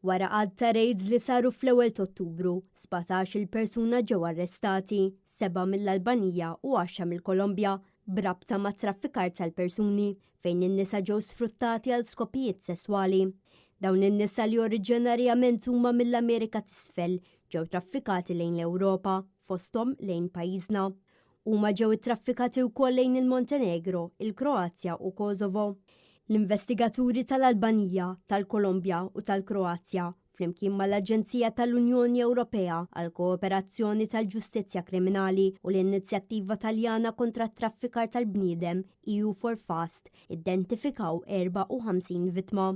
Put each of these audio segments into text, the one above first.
Wara għadd ta' raids li saru fl-ewwel t'Ottubru, 17-il persuna ġew arrestati, sebgħa mill-Albanija u għaxra mill-Kolombja, b'rabta ma' traffikar tal-persuni, fejn in-nisa ġew sfruttati għal skopijiet sesswali. Dawn in-nisa li oriġinarjament huma mill-Amerika t'Isfel ġew traffikati lejn l-Ewropa, fosthom lejn pajjiżna. Huma ġew ittraffikati wkoll lejn il-Montenegro, il-Kroazja u Kosovo. L-investigaturi tal-Albanija, tal-Kolombja u tal-Kroazja, flimkien mal-Aġenzija tal-Unjoni Ewropea għall-Kooperazzjoni tal-Ġustizzja Kriminali u l-Inizjattiva Taljana kontra t-Traffikar tal-Bniedem, EU4Fast, identifikaw 54 vittma.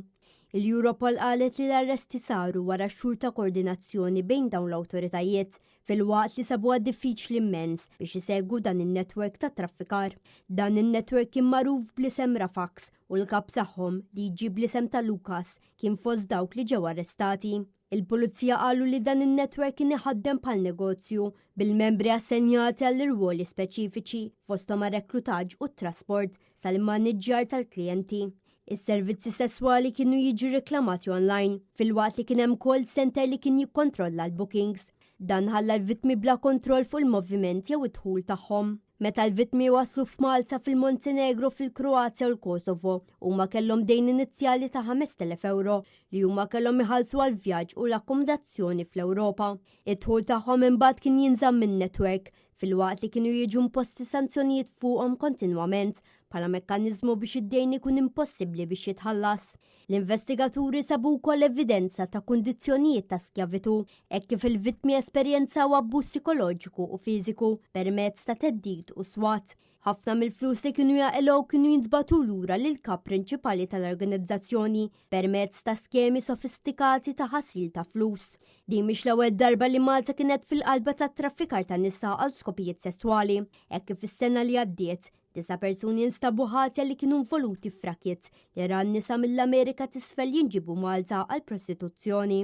Il-Europol qalet li l-arresti saru wara xhur ta' koordinazzjoni bejn dawn l-awtoritajiet, filwaqt li sabuha diffiċli immens biex isegwu dan in-netwerk ta' traffikar. Dan in-netwerk kien magħruf bl-isem Rafax u l-kap tagħhom, li jġib l-isem ta' Lukas, kien fost dawk li ġew arrestati. Il-pulizija qalu li dan in-netwerk kien iħaddem bħal negozju, bil-membri assenjati għal irwoli speċifiċi fosthom għar-reklutaġġ u t-trasport sal-immaniġġjar tal-klijenti. Is-servizzi sesswali kienu jiġu reklamati online, filwaqt li kien hemm call center li kien jikkontrolla l-bookings. Dan ħalla l-vittmi bla kontroll fuq il-moviment jew id-dħul tagħhom. Meta l-vittmi waslu f'Malta, fil-Montenegro, fil-Kroazja u l-Kosovo, huma kellhom dejn inizjali ta' 5,000 euro li huma kellhom iħallsu għall-vjaġġ u l-akkomodazzjoni fl-Ewropa. Id-dħul tagħhom imbagħad kien jinżamm min-netwerk, filwaqt li kienu jiġu imposti sanzjonijiet fuqhom kontinwament bħala mekkaniżmu biex id-dejn ikun impossibbli biex jitħallas. L-investigaturi sabu wkoll evidenza ta' kundizzjonijiet ta' skjavitu, hekk kif il-vittmi esperjenzaw abbuż psikoloġiku u fiżiku permezz ta' theddid u swat. Ħafna mill-flus li kienu jaqilgħu kienu jintbagħtu lura lill-kap prinċipali tal-organizzazzjoni permezz ta' skemi sofistikati ta' ħasil ta' flus. Din mhix l-ewwel darba li Malta kienet fil-qalba tat-traffikar ta' nisa għal skopijiet sesswali, hekk kif is-sena li għaddiet, disa' persuni nstabu ħatja li kienu involuti f'racket li ra n-nisa mill-Amerika t'Isfel jinġiebu Malta għall-prostituzzjoni.